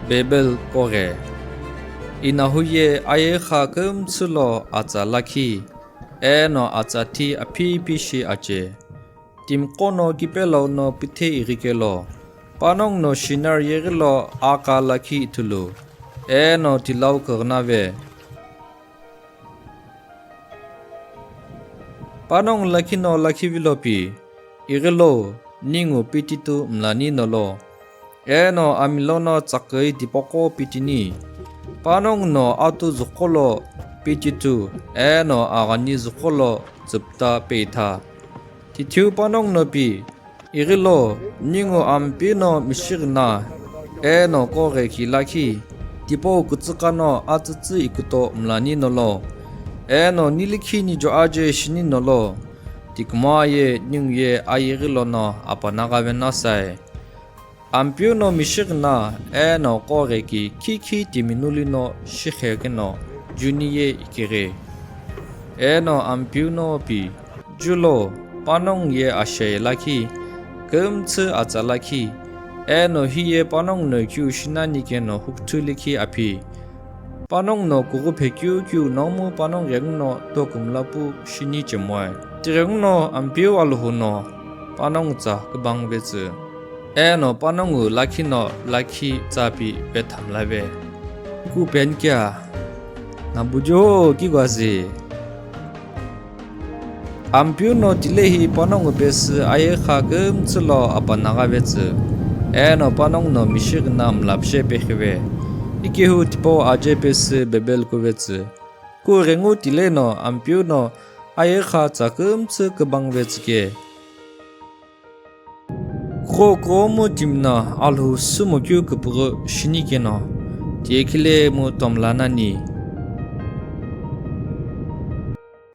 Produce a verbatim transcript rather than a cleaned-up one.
Babel koghi. Inahu ye ayeghi kümtsü lo atsa lakhi, eno atsa thi aphi phi shi ache. Timiqo no kipelo no pithe ighikelo, panongu no Shinar yeghi lo aka lakhi ithulu, eno tilau kughnave. Panongu lakhi no lakhi vilo pi, ighilo, ningu pititu mlani nolo, eno amilo no tsaküi tipaqo pitini. Panongu no atu zuqo lo pititu, eno aghani zuqo lo tsüpta peitha. Tithiu panongu no pi, ighilo, ningu Ampeu no mishi ghina, eno koghi ki lakhi, tipau kütsüka no atsütsü ikuto mlani nolo, eno nilikhi nijo aje shini nolo, tikuma ye ningu ye ayeghi lono apanagha vena sai. Ampeu no mishi ghina, eno koghi ki khikhi timi nuli no shikhe keno, juni ye ikighi. Eno Ampeu no pi, julo, panongu ye ashe lakhi, kümtsü atsa lakhi, eno hiye panongu no kiu shinani keno hukuthu likhi aphi. Panongu no kughu phe kiu kiu nomu panongu ghenguno tokumla pu shini chemoe. Tighenguno Ampeu Alhou no panongu tsa kübang vetsü. Eno panongu lakhi no lakhi tsapi vethamlave. Ku penikea, nabujo kigwazi. Ampeu no tilehi panongu pesü ayeghi kümtsü lo apanagha vetsü, eno panongu no mishi ghina mlapshe peghive. Ikehu tipau aje pesü Babel kuvetsü. Ku ghengu tile no Ampeu no ayeghi tsa kümtsü kübang vetsü ke. Kho kumo timi no Alhou sumo keu küpüghü shini keno, tiyekhile mu tomla nani,